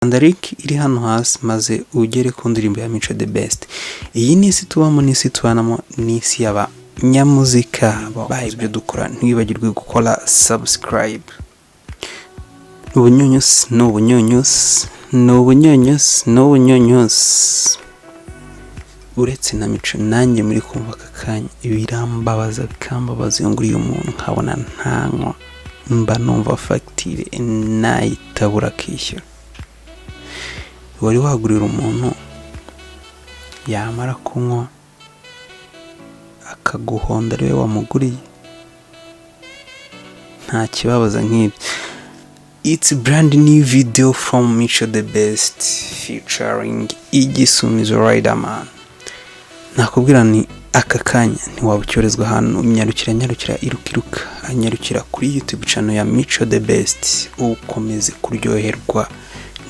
Kanda link iri hano hasi maze ugere ku ndirimbo ya Mico The Best. Iyi ni isi tubamo n'isi tubanamo, n'isi y'abanyamuzika. Baha ibyo dukora, ntiwibagirwe gukora subscribe. Ubunyunyusi ni ubunyunyusi, ni ubunyunyusi, ni ubunyunyusi. Uretse na Mico, nanjye muri kumva aka kanya birambabaza, bikambabaza iyo nguriye umuntu nkabona ntanywa, mba numva fagitire nayitabura akishyura. Wari wagurira umuntu, yamara kunywa akaguhonda ariwe wamuguriye? Nta kibabaza nk'ibyo. It's brand new video from Mico The Best featuring Igisumizo Riderman. Nakubwira ni aka kanya ntiwaba ucyorezwa ahantu. Nyarukira, nyarukira, iruka, iruka, nyarukira kuri YouTube channel ya Mico The Best, ukomeze kuryoherwa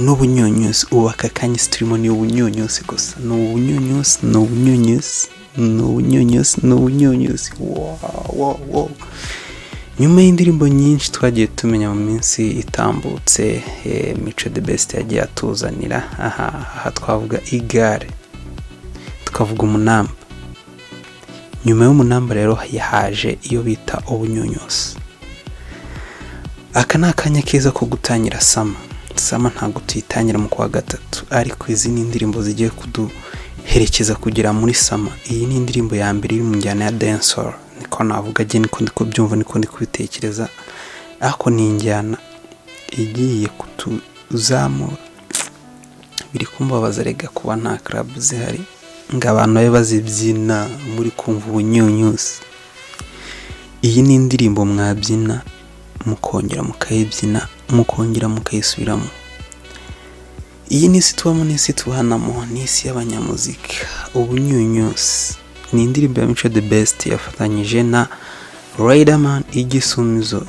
n'ubunyunyusi. Ubu aka kanya isi turimo ni ubunyunyusi gusa, ni ubunyunyusi, ni ubunyunyusi, ni ubunyunyusi, ni ubunyunyusi. Wow. Nyuma y'indirimbo nyinshi twagiye tumenya mu minsi itambutse, Mico The Best yagiye atuzanira aha twavuga igare, tukavuga umunamba. Nyuma y'umunamba rero yahaje iyo bita ubunyunyusi. Aka ni akanya keza ko gutangira summer. Summer ntabwo tuyitangira mu kwa gatatu, ariko izi ni indirimbo zigiye kuduherekeza kugera muri summer. Iyi ni indirimbo ya mbere iri mu njyana ya dancehall, niko navuga njye, niko ndi kubyumva, niko ndi kubitekereza, ariko ni injyana igiye kutuzamura. Biri kumbabaza rega kuba nta club zihari ngo abantu babe bazibyina muri kumva ubunyunyusi. Iyi ni indirimbo mwabyina, mukongera mukayibyina, mukongera mukayisubiramo. Iyi ni isi tubamo n'isi tubanamo, ni isi y'abanyamuzika. Ubunyunyusi ni indirimbo ya Mico The Best yafatanyije na Riderman Igisumizo.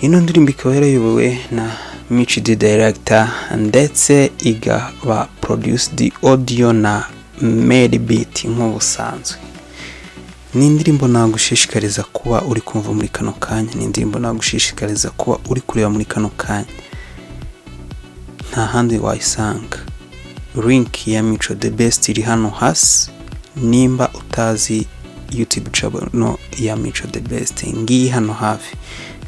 Ino ndirimbo ikaba yarayobowe na Mico the Director, ndetse igaba produced audio na Made Beat nk'ubusanzwe. Ni indirimbo nagushishikariza kuba uri kumva muri kano kanya, ni indirimbo nagushishikariza kuba uri kureba muri kano kanya. Nta handi wayisanga. Link ya Mico The Best iri hano hasi. Nimba utazi YouTube channel ya Mico The Best, ngiyi hano hafi.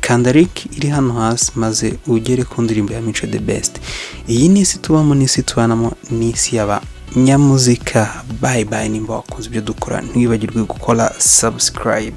Kanda link iri hano hasi maze ugere ku ndirimbo ya Mico The Best. Iyi ni isi tubamo n'isi tubanamo, n'isi y'abanyamuzika. Bye bye. Nimba wakunze ibyo dukora, ntiwibagirwe gukora subscribe.